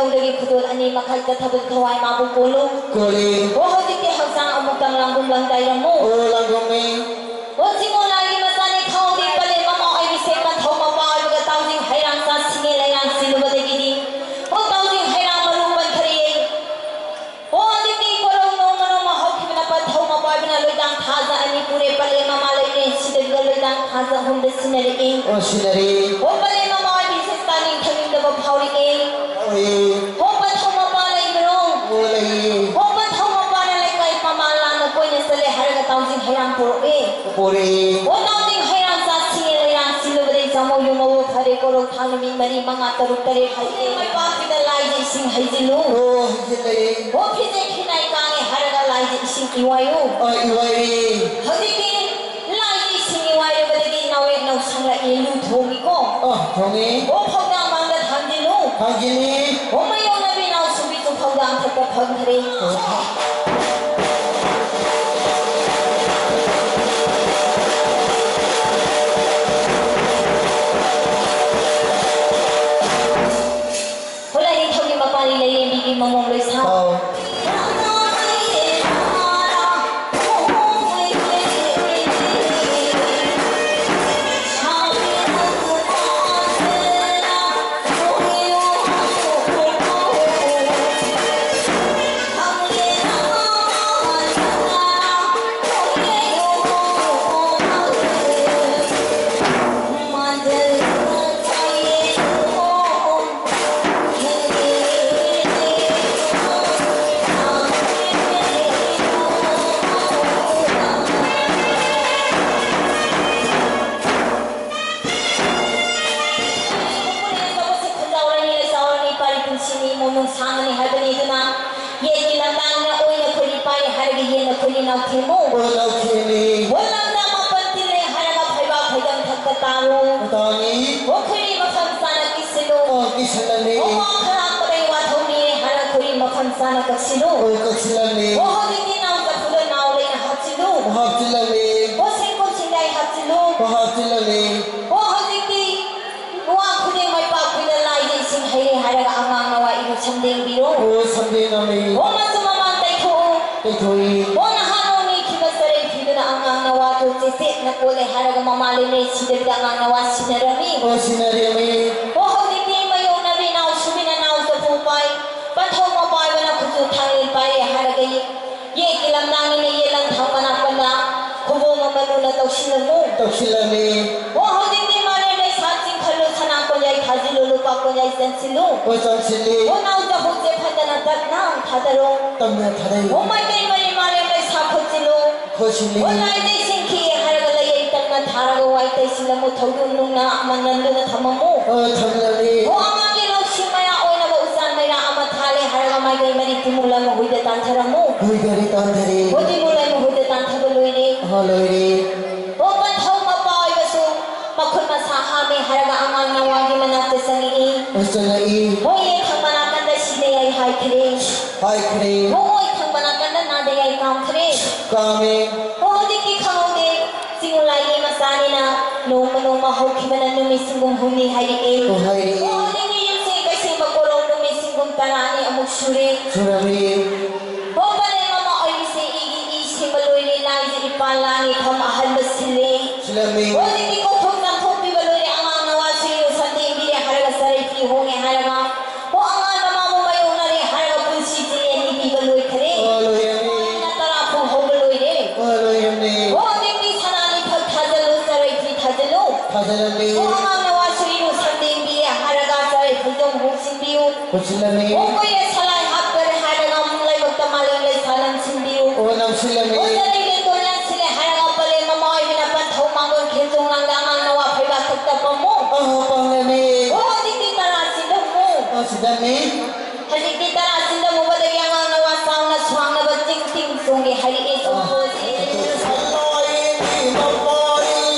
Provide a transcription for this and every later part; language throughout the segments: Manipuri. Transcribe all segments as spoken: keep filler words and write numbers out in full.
ꯂꯧꯗꯒꯤ ꯈꯨꯗꯣꯜ ꯑꯅꯤ ꯃꯈꯜ ꯆꯠꯊꯕꯗ ꯊꯋꯥꯏ ꯃꯥꯕꯨ ꯀꯣꯜꯂꯨ꯫ ꯀꯣꯜꯂꯤ꯫ ꯑꯣ, ꯍꯧꯖꯤꯛꯇꯤ ꯍꯛꯆꯥꯡ ꯑꯃꯨꯛꯇꯪ ꯂꯥꯡꯒꯨꯝ ꯂꯪꯗꯥꯏꯔꯝꯃꯨ꯫ ꯑꯣ, ꯂꯥꯡꯒꯨꯝꯅꯤ꯫ ꯑꯣ, ꯆꯤꯡꯉꯣꯜ ꯂꯥꯏꯒꯤ ꯃꯆꯥꯅꯤ ꯈꯥꯎꯗꯤ ꯄꯂꯦꯝ ꯃꯃꯥ ꯑꯣꯏꯕꯤꯁꯦ ꯄꯟꯊꯧ ꯃꯄꯥ ꯑꯣꯏꯕꯒ ꯇꯥꯎꯖꯤꯡ ꯍꯩꯔꯥꯡ ꯆꯥ ꯁꯤꯡꯉꯦ ꯂꯩꯔꯥꯡ ꯁꯤꯜꯂꯨꯕꯗꯒꯤꯗꯤ꯫ ꯑꯣ, ꯇꯥꯎꯖꯤꯡ ꯍꯩꯔꯥꯡ ꯃꯔꯨ ꯄꯟꯊꯔꯛꯑꯦ꯫ ꯑꯣ, ꯍꯧꯖꯤꯛꯇꯤ ꯀꯣꯔꯧ ꯅꯣꯡꯃ ꯅꯣꯡꯃ ꯍꯧꯈꯤꯕꯅ ꯄꯟꯊꯧ ꯃꯄꯥ ꯑꯣꯏꯕꯅ ꯂꯣꯏꯇꯥꯡ ꯊꯥꯖ ꯑꯅꯤ ꯄꯨꯔꯦ, ꯄꯂꯦꯝ ꯃꯃꯥ ꯂꯩꯔꯦ, ꯁꯤꯗꯩꯗ ꯂꯣꯏꯇꯥꯡ ꯊꯥꯖ ꯑꯍꯨꯝꯗ ꯁꯤꯟꯅꯔꯛꯑꯦ꯫ ꯑꯣ, ꯁꯤꯟꯅꯔꯤ꯫ ꯑꯣ, ꯄꯂꯦꯝ ꯃꯃꯥ ꯑꯣꯏꯕꯤꯁꯦ ꯆꯥꯅꯤꯡ ꯊꯛꯅꯤꯡꯗꯕ ꯐꯥꯎꯔꯛꯑꯦ꯫ ꯍꯣꯏ꯫ ꯍꯣ, ꯄꯟꯊꯧ ꯃꯄꯥ ꯂꯩꯕ꯭ꯔꯣ? ꯑꯣ, ꯂꯩꯌꯦ꯫ ꯍꯣ, ꯄꯟꯊꯧ ꯃꯄꯥꯅ ꯂꯩꯀꯥꯏ ꯃꯃꯥ ꯂꯥꯟꯅ ꯀꯣꯏꯅ ꯆꯠꯂꯦ ꯍꯥꯏꯔꯒ ꯇꯥꯎꯖꯤꯡ ꯍꯩꯔꯥꯡ ꯄꯨꯔꯛꯑꯦ꯫ ꯄꯨꯔꯛꯑꯦ꯫ ꯍꯣ, ꯇꯥꯎꯖꯤꯡ ꯍꯩꯔꯥꯡ ꯆꯥ ꯁꯤꯡꯉꯦ ꯂꯩꯔꯥꯡ ꯁꯤꯜꯂꯨꯕꯗꯩ ꯆꯥꯃꯧ ꯌꯨꯝꯃꯧ ꯐꯔꯦ, ꯀꯣꯔꯧ ꯊꯥ ꯅꯨꯃꯤꯠ ꯃꯔꯤ ꯃꯉꯥ ꯇꯔꯨꯛ ꯇꯔꯦꯠ ꯍꯥꯏꯔꯛꯑꯦ꯫ ꯃꯥꯏ ꯄꯥꯛꯄꯤꯗ ꯂꯥꯏꯒꯤ ꯏꯁꯤꯡ ꯍꯩꯖꯤꯜꯂꯨ꯫ ꯑꯣ, ꯍꯩꯖꯤꯜꯂꯦ꯫ ꯍꯣ, ꯐꯤꯖꯦ ꯈꯤꯅꯥꯏ ꯀꯥꯡꯉꯦ ꯍꯥꯏꯔꯒ ꯂꯥꯏꯒꯤ ꯏꯁꯤꯡ ꯏꯋꯥꯏꯌꯨ꯫ ꯑ, ꯏꯋꯥꯏꯔꯦ꯫ ꯍꯧꯖꯤꯛꯇꯤ ꯂꯥꯏꯒꯤ ꯏꯁꯤꯡ ꯏꯋꯥꯏꯔꯕꯗꯒꯤ ꯅꯥꯎꯔꯦꯛ ꯅꯥꯎꯁꯪꯂꯛꯏ, ꯂꯨ ꯊꯣꯡꯉꯤꯀꯣ꯫ ꯑ, ꯊꯣꯡꯉꯤ꯫ ꯑꯣ, ꯐꯧꯗꯥꯡ ꯃꯥꯡꯗ ꯊꯥꯡꯖꯤꯜꯂꯨ꯫ ꯊꯥꯡꯖꯤꯜꯂꯤ꯫ ꯑꯣ, ꯃꯌꯣꯡ ꯅꯕꯤ ꯅꯥꯎꯁꯨꯕꯤꯁꯨ ꯐꯧꯗꯥꯡ ꯊꯛꯇ ꯐꯝꯈ꯭ꯔꯦ꯫ ꯑ, ꯍꯣꯂꯥꯏ ꯅꯤꯡꯊꯧꯒꯤ ꯃꯄꯥꯔꯤ ꯂꯩꯔꯦꯝꯕꯤꯒꯤ ꯃꯃꯣꯝ ꯂꯣꯏꯁꯥ꯫ ꯑꯥꯎ꯫ ꯈꯨꯟꯖꯥꯎꯔꯅꯤ, ꯂꯩꯆꯥꯎꯔꯅꯤ, ꯄꯥꯔꯤ ꯄꯨꯟꯁꯤꯅꯤ, ꯏꯃꯣꯏꯅꯨ ꯁꯥꯡꯉꯅꯤ ꯍꯥꯏꯕꯅꯤ꯫ ꯑꯗꯨꯅ ꯌꯦꯟꯒꯤ ꯂꯝꯗꯥꯡꯅ ꯑꯣꯏꯅ ꯈꯣꯏꯔꯤ ꯄꯥꯏꯔꯦ ꯍꯥꯏꯔꯒ ꯌꯦꯟꯅ ꯈꯣꯏꯔꯤ ꯅꯥꯎꯊꯦꯡꯉꯨ꯫ ꯑꯣ, ꯅꯥꯎꯊꯦꯡꯉꯤ꯫ ꯍꯣ, ꯂꯝꯗꯥꯡ ꯃꯥꯄꯟ ꯇꯤꯜꯂꯦ ꯍꯥꯏꯔꯒ ꯐꯩꯕꯥꯛ ꯐꯩꯗꯝ ꯊꯛꯇ ꯇꯥꯡꯉꯨ꯫ ꯇꯥꯡꯉꯤ꯫ ꯍꯣ, ꯈꯣꯏꯔꯤ ꯃꯐꯝ ꯆꯥꯅ ꯀꯤꯁꯤꯜꯂꯨ꯫ ꯑꯣ, ꯀꯤꯁꯤꯜꯂꯝꯃꯤ꯫ ꯍꯣ, ꯋꯥ ꯈꯔꯥꯛꯄꯗꯩ ꯋꯥꯊꯧꯅꯤ ꯍꯥꯏꯔꯒ ꯈꯣꯏꯔꯤ ꯃꯐꯝ ꯆꯥꯅ ꯀꯛꯁꯤꯜꯂꯨ꯫ ꯑꯣ, ꯀꯛꯁꯤꯜꯂꯝꯃꯤ꯫ ꯍꯣ, ꯍꯧꯖꯤꯛꯇꯤ ꯅꯥꯎ ꯆꯐꯨꯗ ꯅꯥꯎ ꯂꯩꯅ ꯍꯥꯞꯆꯤꯜꯂꯨ꯫ ꯍꯥꯞꯆꯤꯜꯂꯝꯃꯤ꯫ ꯍꯣ, ꯁꯦꯡꯀꯣꯟ ꯁꯤꯡꯗꯥꯏ ꯍꯥꯞꯆꯤꯜꯂꯨ꯫ ꯍꯥꯞꯆꯤꯜꯂꯝꯃꯤ꯫ ꯍꯣ, ꯍꯧꯖꯤꯛꯇꯤ ꯋꯥ ꯈꯨꯗꯤꯡ ꯃꯥꯏ ꯄꯥꯛꯄꯤꯗ ꯂꯥꯏꯒꯤ ꯏꯁꯤꯡ ꯍꯩꯔꯦ ꯍꯥꯏꯔꯒ ꯑꯉꯥꯡ ꯅꯋꯥ ꯏꯔꯨ ꯁꯝꯗꯦꯡꯕꯤꯔꯣ꯫ ꯑꯣ, ꯁꯝꯗꯦꯡꯉꯝꯃꯤ꯫ ꯑꯣ, ꯃꯆꯨ ꯃꯃꯥꯟ ꯇꯩꯊꯣꯛꯎ꯫ ꯇꯩꯊꯣꯛꯏ꯫ ꯑꯣ, ꯅꯍꯥꯟ ꯅꯣꯡ ꯅꯤꯈꯤꯕ ꯆꯔꯩ ꯐꯤꯗꯨꯅ ꯑꯉꯥꯡ ꯅꯋꯥꯗꯨ ꯆꯦꯆꯦꯠꯅ ꯀꯣꯜꯂꯦ ꯍꯥꯏꯔꯒ ꯃꯃꯥ ꯂꯩꯃꯔꯦꯟ ꯁꯤꯗꯕꯤꯗ ꯑꯉꯥꯡ ꯅꯋꯥ ꯁꯤꯟꯅꯔꯝꯃꯤ꯫ ꯑꯣ, ꯁꯤꯟꯅꯔꯝꯃꯤ꯫ ꯑꯣ, ꯍꯧꯖꯤꯛꯇꯤ ꯃꯌꯣꯡꯅꯕꯤ ꯏꯅꯥꯎ ꯁꯨꯃꯤꯅ ꯅꯥꯎ ꯆꯐꯨ ꯄꯥꯏ, ꯄꯟꯊꯧ ꯃꯄꯥꯏꯕꯅ ꯈꯨꯠꯁꯨ ꯊꯥꯡꯂꯦꯟ ꯄꯥꯏꯔꯦ ꯍꯥꯏꯔꯒ ꯌꯦ-, ꯌꯦꯠꯀꯤ ꯂꯝꯂꯥꯡꯅꯤꯅ ꯌꯦꯠꯂꯝ ꯊꯪꯕ ꯅꯥꯀꯟꯗ ꯈꯨꯕꯣꯝ ꯑꯃ ꯂꯨꯅ ꯇꯧꯁꯤꯜꯂꯝꯃꯨ꯫ ꯇꯧꯁꯤꯜꯂꯝꯃꯤ꯫ ꯑꯣ, ꯍꯧꯖꯤꯛꯇꯤ ꯃꯥꯂꯦꯝ ꯂꯩꯁꯥ ꯆꯤꯡꯈꯠꯂꯨ, ꯁꯅꯥ ꯀꯣꯟꯌꯥꯏ ꯊꯥꯖꯤꯜꯂꯨ, ꯂꯨꯄꯥ ꯀꯣꯟꯌꯥꯏ ꯆꯟꯁꯤꯜꯂꯨ꯫ ꯑꯣ, ꯆꯟꯁꯤꯜꯂꯤ꯫ ꯑꯣ, ꯅꯥꯎ ꯆꯐꯨꯁꯦ ꯐꯖꯅ ꯇꯞꯅ ꯊꯥꯗꯔꯣ꯫ ꯇꯞꯅ ꯊꯥꯗꯩ꯫ ꯑꯣ, ꯃꯥꯏꯀꯩ ꯃꯔꯤ ꯃꯥꯂꯦꯝ ꯂꯩꯁꯥ ꯈꯨꯠꯁꯤꯜꯂꯨ꯫ ꯈꯨꯠꯁꯤꯜꯂꯤ꯫ ꯑꯣ, ꯂꯥꯏꯗꯩ ꯁꯤꯡꯈꯤꯒꯦ ꯍꯥꯏꯔꯒ ꯂꯩꯌꯩ ꯇꯞꯅ ꯊꯥꯔꯒ ꯋꯥꯏ ꯇꯩꯁꯤꯜꯂꯝꯃꯨ, ꯊꯧꯗꯨ ꯅꯨꯡꯅ ꯃꯪꯒꯟꯗꯨꯅ ꯊꯝꯃꯝꯃꯨ꯫ ꯑꯣ, ꯊꯝꯂꯝꯃꯤ꯫ ꯑꯣ, ꯑꯃꯒꯤ ꯂꯧꯁꯤꯡ ꯃꯌꯥ ꯑꯣꯏꯅꯕ ꯎꯆꯥꯟ ꯃꯩꯔꯥ ꯑꯃ ꯊꯥꯜꯂꯦ ꯍꯥꯏꯔꯒ ꯃꯥꯏꯀꯩ ꯃꯔꯤ ꯇꯤꯃꯨ ꯂꯥꯏꯃꯍꯨꯏꯗ ꯇꯥꯟꯊꯔꯝꯃꯨ꯫ ꯍꯨꯏꯗꯗꯤ ꯇꯥꯟꯊꯔꯤ꯫ ꯑꯣ, ꯇꯤꯃꯨ ꯂꯥꯏꯃꯍꯨꯏꯗ ꯇꯥꯟꯊꯕ ꯂꯣꯏꯔꯦ꯫ ꯑꯍ, ꯂꯣꯏꯔꯦ꯫ ꯑꯣ, ꯄꯟꯊꯧ ꯃꯄꯥ ꯑꯣꯏꯕꯁꯨ ꯃꯈꯨꯠ ꯃꯁꯥ ꯍꯥꯝꯃꯦ ꯍꯥꯏꯔꯒ ꯑꯉꯥꯡ ꯅꯋꯥꯒꯤ ꯃꯅꯥꯛꯇ ꯆꯪꯉꯛꯏ꯫ ꯑꯣ, ꯆꯪꯉꯛꯏ꯫ ꯑꯣ, ꯌꯦꯠ ꯊꯪꯕ ꯅꯥꯀꯟꯗ ꯁꯤꯗ ꯌꯥꯏ ꯍꯥꯏꯈ꯭ꯔꯦ꯫ ꯍꯥꯏꯈ꯭ꯔꯦ꯫ ꯑꯣ, ꯑꯣꯏ ꯊꯪꯕ ꯅꯥꯀꯟꯗ ꯅꯥꯗ ꯌꯥꯏ ꯀꯥꯝꯈ꯭ꯔꯦ꯫ ꯀꯥꯝꯃꯦ꯫ ꯑꯣ, ꯍꯧꯖꯤꯛꯇꯤ ꯈꯪꯍꯧꯗꯦ꯫ ꯆꯤꯡꯉꯨ ꯂꯥꯏꯒꯤ ꯃꯆꯥꯅꯤꯅ ꯅꯣꯡꯃ ꯅꯣꯡꯃ ꯍꯧꯈꯤꯕꯅ ꯅꯨꯃꯤꯠ ꯁꯤꯡꯒꯨꯝ ꯍꯨꯝꯅꯤ ꯍꯥꯏꯔꯛꯑꯦ꯫ ꯑꯣ, ꯍꯥꯏꯔꯛꯑꯦ꯫ ꯑꯣ, ꯍꯧꯖꯤꯛ ꯃꯌꯨꯝꯁꯦ ꯀꯩꯁꯦꯝꯕ ꯀꯣꯂꯣꯝ ꯅꯨꯃꯤꯠ ꯁꯤꯡꯒꯨꯝ ꯇꯔꯥꯅꯤ ꯑꯃꯨꯛ ꯁꯨꯔꯦ꯫ ꯁꯨꯔꯝꯃꯤ꯫ ꯑꯣ, ꯄꯂꯦꯝ ꯃꯃꯥ ꯑꯣꯏꯕꯤꯁꯦ ꯏꯒꯤ ꯏ ꯁꯦꯝꯕ ꯂꯣꯏꯔꯦ, ꯂꯥꯏꯁꯦ ꯏꯄꯥꯟ ꯂꯥꯡꯉꯦ, ꯐꯝ ꯑꯍꯟꯕ ꯁꯤꯜꯂꯦ꯫ ꯁꯤꯜꯂꯝꯃꯤ꯫ ꯍꯧꯖꯤꯛꯇꯤ ꯀꯣꯛꯊꯣꯛ ꯆꯥꯝꯊꯣꯛꯄꯤꯕ ꯂꯣꯏꯔꯦ, ꯑꯉꯥꯡ ꯅꯋꯥꯁꯨ ꯏꯔꯨ ꯁꯝꯊꯦꯡꯕꯤꯔꯦ ꯍꯥꯏꯔꯒ ꯆꯔꯩ ꯐꯤ ꯍꯣꯡꯉꯦ ꯍꯥꯏꯔꯒ ꯍꯣ, ꯑꯉꯥꯡ ꯃꯃꯥꯕꯨ ꯃꯥꯌꯣꯛꯅꯔꯦ ꯍꯥꯏꯔꯒ ꯄꯨꯟꯁꯤ ꯆꯤꯂꯦꯟ ꯏꯕꯤꯕ ꯂꯣꯏꯈꯔꯦ꯫ ꯑꯣ, ꯂꯣꯏꯔꯝꯃꯤ꯫ ꯑꯩꯅ ꯇꯔꯥ ꯐꯨ ꯍꯧꯕ ꯂꯣꯏꯔꯦ꯫ ꯑꯣ, ꯂꯣꯏꯔꯝꯃꯤ꯫ ꯍꯣ, ꯍꯧꯖꯤꯛꯇꯤ ꯁꯅꯥꯅꯤ ꯐꯛ ꯊꯥꯖꯜꯂꯨ, ꯆꯔꯩ ꯐꯤ ꯊꯥꯖꯜꯂꯨ꯫ ꯊꯥꯖꯜꯂꯝꯃꯤ꯫ ꯍꯣ, ꯑꯉꯥꯡ ꯅꯋꯥꯁꯨ ꯏꯔꯨ ꯁꯝꯗꯦꯡꯕꯤꯔꯦ ꯍꯥꯏꯔꯒ ꯆꯔꯩ ꯐꯩꯖꯣꯝ ꯍꯣꯡꯁꯤꯟꯕꯤꯌꯨ꯫ ꯍꯣꯡꯁꯤꯜꯂꯝꯃꯤ꯫ ꯍꯣ, ꯀꯨꯏꯔꯦ ꯁꯂꯥꯏ ꯍꯥꯞꯇꯔꯦ ꯍꯥꯏꯔꯒ ꯂꯩꯕꯛꯇ ꯃꯥꯂꯦꯝ ꯂꯩꯁꯥ ꯅꯝꯁꯤꯟꯕꯤꯌꯨ꯫ ꯑꯣ, ꯅꯝꯁꯤꯜꯂꯝꯃꯤ꯫ ꯍꯣ, ꯆꯔꯩ ꯂꯦꯡꯗꯣꯟ ꯌꯥꯟꯁꯤꯜꯂꯦ ꯍꯥꯏꯔꯒ ꯄꯂꯦꯝ ꯃꯃꯥ ꯑꯣꯏꯕꯤꯅ ꯄꯟꯊꯧ ꯃꯥꯡꯒꯣꯜ ꯈꯦꯟꯖꯣꯡ ꯂꯥꯡꯗ ꯑꯉꯥꯡ ꯅꯋꯥ ꯐꯩꯕꯥꯛ ꯊꯛꯇ ꯄꯝꯃꯨ꯫ ꯑꯣ, ꯄꯝꯂꯝꯃꯤ꯫ ꯍꯣ, ꯍꯧꯖꯤꯛꯇꯤ ꯇꯔꯥ ꯁꯤꯜꯂꯝꯃꯨ꯫ ꯑꯣ, ꯁꯤꯜꯂꯝꯃꯤ꯫ ꯍꯧꯖꯤꯛꯇꯤ ꯇꯔꯥ ꯁꯤꯟꯗ ꯃꯨꯕꯗꯒꯤ ꯑꯉꯥꯡ ꯅꯋꯥ ꯆꯥꯎꯅ ꯁ꯭ꯋꯥꯡꯅꯕ ꯆꯤꯡ ꯆꯤꯡ ꯆꯣꯡꯒꯦ ꯍꯥꯏꯔꯛꯑꯦ ꯆꯣꯡꯊꯣꯛꯑꯁꯤ꯫ ꯁꯂꯥꯏꯒꯤ ꯃꯄꯥꯔꯤ꯫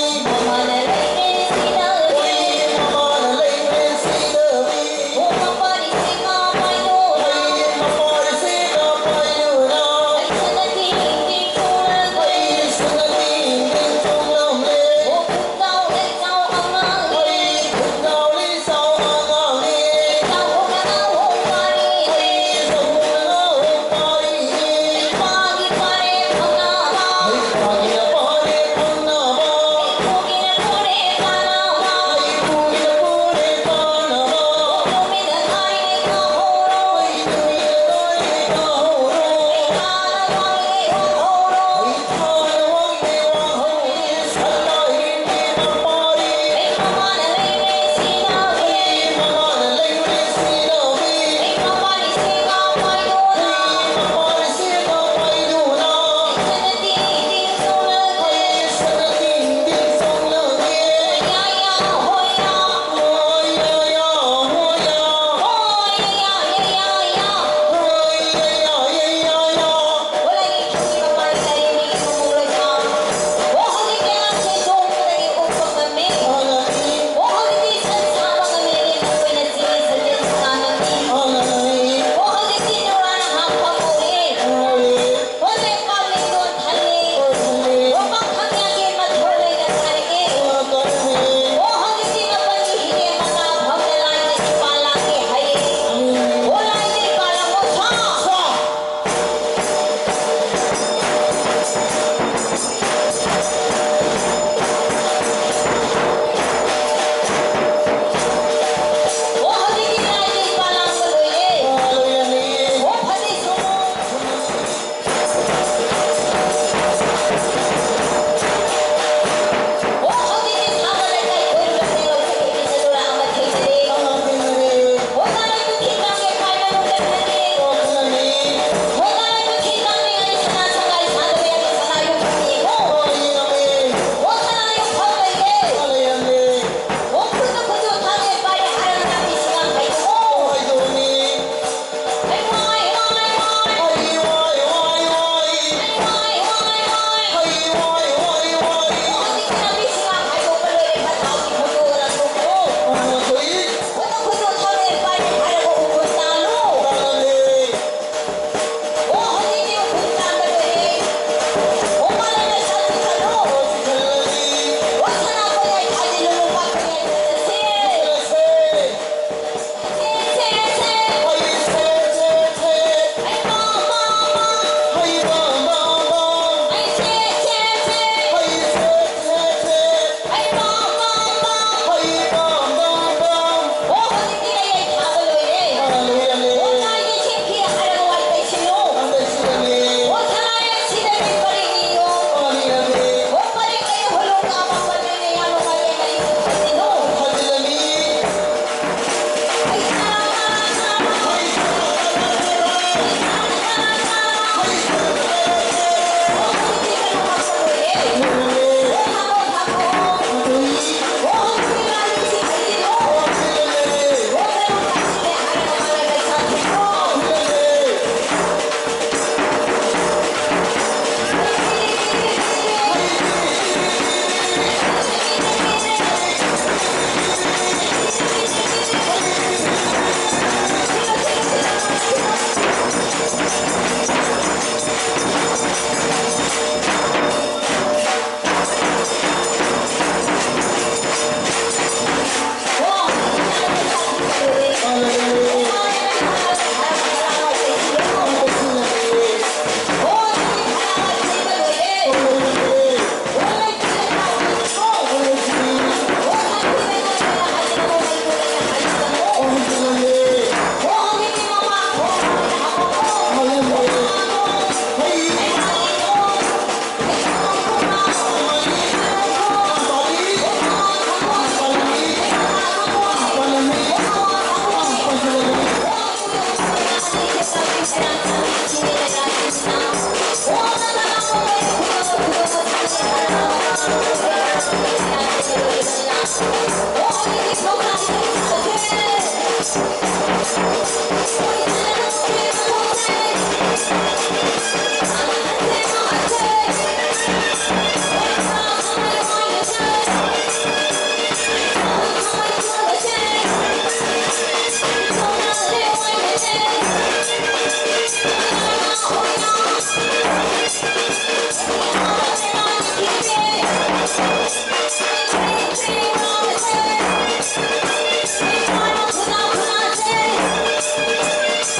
ꯃꯃꯥꯅ ꯂꯩꯔꯦ ꯁꯤꯅ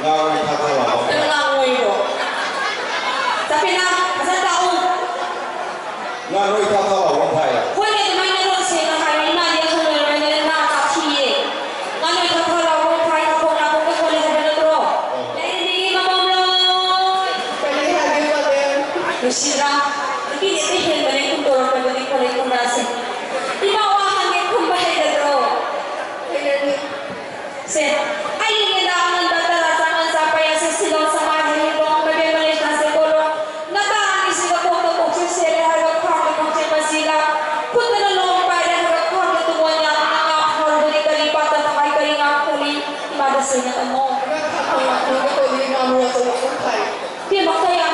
ꯉꯥꯔꯣꯏ ꯊꯥꯛ ꯊꯥꯛ ꯂꯥꯎꯕ ꯑꯃ ꯊꯥꯏ꯫ ꯀꯩꯅꯣ ꯉꯥꯔꯣꯏꯕꯣ? ꯆꯠꯄꯦꯅꯥ, ꯐꯖꯅ ꯇꯥꯛꯎ꯫ ꯉꯥꯔꯣꯏ ꯊꯥꯛ ꯊꯥꯛ ꯂꯥꯎꯕ ꯑꯃ ꯊꯥꯏ꯫ ꯍꯣꯏꯅꯦ, ꯑꯗꯨꯃꯥꯏꯅ ꯂꯣꯟ ꯁꯦꯡꯅ ꯍꯥꯏꯌꯨ꯫ ꯏꯃꯥꯗꯤ ꯑꯍꯜ ꯑꯣꯏꯔꯕꯅꯤꯅ ꯅꯥ ꯇꯥꯛꯊꯤꯌꯦ꯫ ꯉꯥꯔꯣꯏ ꯊꯥꯛ ꯊꯥꯛ ꯂꯥꯎꯕ ꯑꯃ ꯊꯥꯏ, ꯅꯥꯀꯣꯡ ꯅꯥꯀꯣꯡꯗ ꯊꯣꯛꯂꯦ ꯍꯥꯏꯕ ꯅꯠꯇ꯭ꯔꯣ? ꯑꯣ꯫ ꯂꯩꯔꯤꯕꯤ ꯃꯃꯝꯂꯣꯏ꯫ ꯀꯔꯤ ꯍꯥꯏꯒꯦ ꯄꯂꯦꯝ? ꯅꯨꯡꯁꯤꯗ꯭ꯔꯥ? ꯅꯨꯄꯤꯅ ꯍꯦꯛꯇ ꯍꯦꯟꯕꯅꯦ ꯈꯨꯝꯗꯣꯔꯛꯄꯗꯗꯤ ꯈꯣꯂꯩ ꯈꯨꯝꯕ꯭ꯔꯥꯁꯦ꯫ ꯏꯃꯥ ꯋꯥ ꯍꯪꯉꯦ ꯈꯨꯝꯕ ꯍꯩꯒꯗ꯭ꯔꯣ? ꯍꯩꯔꯅꯤ꯫ ꯁꯦ, ꯑꯩꯒꯤ ꯃꯦꯟꯗꯥ ꯑꯉꯟꯕ ꯇꯔꯥ ꯆꯥꯝꯃ ꯆꯥꯄ ꯌꯥꯁꯦ ꯁꯤꯂꯣꯡ ꯁꯃꯥꯏ ꯍꯩꯔꯣꯡ ꯃꯕꯦꯝ ꯃꯂꯦꯁꯅꯥꯁꯦ ꯀꯣꯂꯣ꯫ ꯅꯇꯥ ꯑꯅꯤꯁꯤꯒ ꯀꯣꯛꯇ ꯀꯣꯛꯆꯦꯠ ꯁꯦꯠꯂꯦ ꯍꯥꯏꯕ ꯈ꯭ꯋꯥꯡꯗ ꯈꯣꯡꯆꯦꯠ ꯃꯆꯤꯒ꯫ ꯈꯨꯠꯇꯅ ꯂꯣꯡ ꯄꯥꯏꯔꯦ ꯍꯥꯏꯕ ꯈ꯭ꯋꯥꯡꯗ ꯇꯨꯡꯑꯣꯟ ꯌꯥꯝꯅ ꯉꯥ ꯐꯥꯎꯔꯕꯗꯤ ꯀꯔꯤ ꯄꯥꯠꯇ ꯊꯋꯥꯏ ꯀꯔꯤ ꯉꯥ ꯈꯣꯜꯂꯤ? ꯏꯃꯥꯗ ꯁꯦꯡꯅ ꯇꯝꯃꯣ꯫ ꯉꯥ ꯐꯥꯕ ꯉꯥꯃꯨꯒ ꯇꯧꯔꯤ ꯉꯥꯃꯨ ꯑꯆꯧꯕ ꯑꯃ ꯐꯥꯏ꯫ ꯏꯕꯦꯝꯃ ꯀꯌꯥ